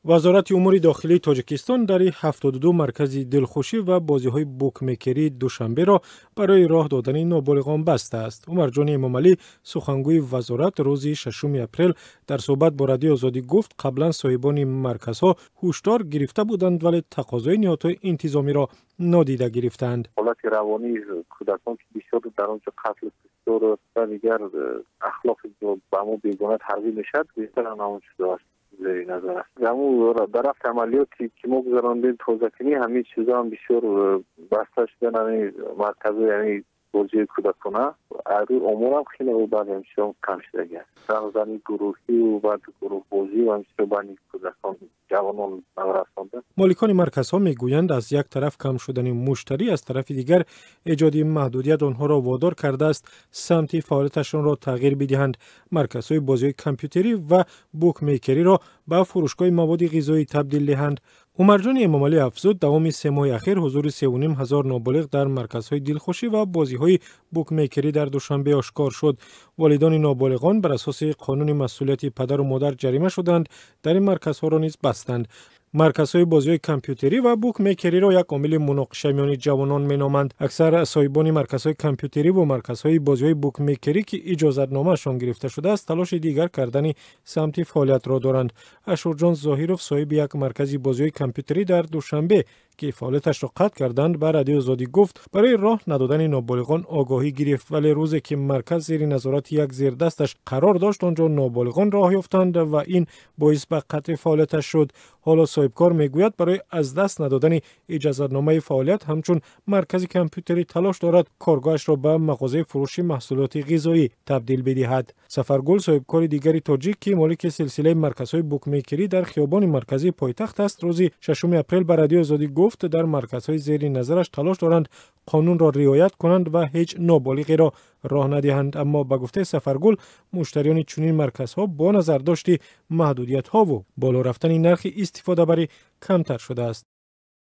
Вазорати умури дохилии Тоҷикистон дари 72 маркази дилхушӣ ва бозиҳои букмекерии Душанберо барои роҳ додани ноболиғон бастааст. Умарҷони Эмомалӣ, сухангӯи вазорат, рӯзи 6 апрел дар суҳбат бо Радиои Озодӣ гуфт, қаблан соҳибони марказҳо ҳушдор гирифта буданд, вале тақозои ниҳодҳои интизомиро нодида гирифтаанд. Ҳолати равонии кӯдакон, ки бисёр дар он ҷо қатлу куштор ва дигар ахлоқи ба мо бегона тарғиб мешавад, бештар ҳамон чизо аст, зери назар аст. Ҳамун дар рафти амалиёте ки мо гузарондем, тозакунӣ, ҳамин чизо ҳам бисёр баста шудан, ҳамин марказҳои ҳамин бозиҳои кӯдакона. Рӯи оморам хеле баъд ҳамин чизо кам шудагӣ аст. Рағзани гурӯҳию баъд гурӯҳбозӣ ва ҳамин чизо байни кӯдакон, ҷавонон наврасонда. Моликони марказҳо мегӯянд, аз як тараф кам шудани муштарӣ, аз тарафи дигар эҷоди маҳдудият онҳоро водор кардааст самти фаъолияташонро тағйир бидиҳанд. Марказҳои бозиҳои компютерӣ ва букмекериро ба фурӯшгоҳи маводи ғизоӣ табдил диҳанд. Умарҷони Эмомалӣ афзуд, давоми 3 моҳи ахир ҳузури 3,5 ҳазор ноболиғ дар марказҳои дилхушӣ ва бозиҳои букмекерӣ дар Душанбе ошкор шуд. Волидони ноболиғон бар асоси қонуни масъулияти падару модар ҷарима шуданд, дар ин марказҳоро низ бастанд. Марказҳои бозиҳои компютерӣ ва букмекериро як омили муноқиша миёни ҷавонон меноманд. Аксар соҳибони марказҳои компютерӣ ва марказҳои бозиҳои букмекерӣ, ки иҷозатномаашон гирифта шудааст, талоши дигар кардани самти фаъолиятро доранд. Ашурҷон Зоҳиров, соҳиби як маркази бозиҳои компютерӣ дар Душанбе, ки фаъолияташро қатъ карданд, ба Радиои Озодӣ гуфт, барои роҳ надодани ноболиғон огоҳӣ гирифт, вале рӯзе ки марказ зери назорати як зердасташ қарор дошт, он ҷо ноболиғон роҳ ёфтанд ва ин боис ба қатъи фаъолияташ шуд. Ҳоло соҳибкор мегӯяд, барои аз даст надодани иҷозатномаи фаъолият ҳамчун маркази компютерӣ талош дорад коргоҳашро ба мағозаи фурӯши маҳсулоти ғизоӣ табдил бидиҳад. Сафаргул, соҳибкори дигари тоҷик, ки молики силсилаи марказҳои букмекерӣ дар хиёбони марказии пойтахт аст, рӯзи 6 апрел ба Радиои Озодӣ гуфт, дар марказҳои зери назараш талош доранд қонунро риоят кунанд ва ҳеҷ ноболиғеро роҳ надиҳанд. Аммо ба гуфтаи Сафаргул, муштариёни чунин марказҳо бо назардошти маҳдудиятҳову боло рафтани нархи истифодабарӣ камтар шудааст.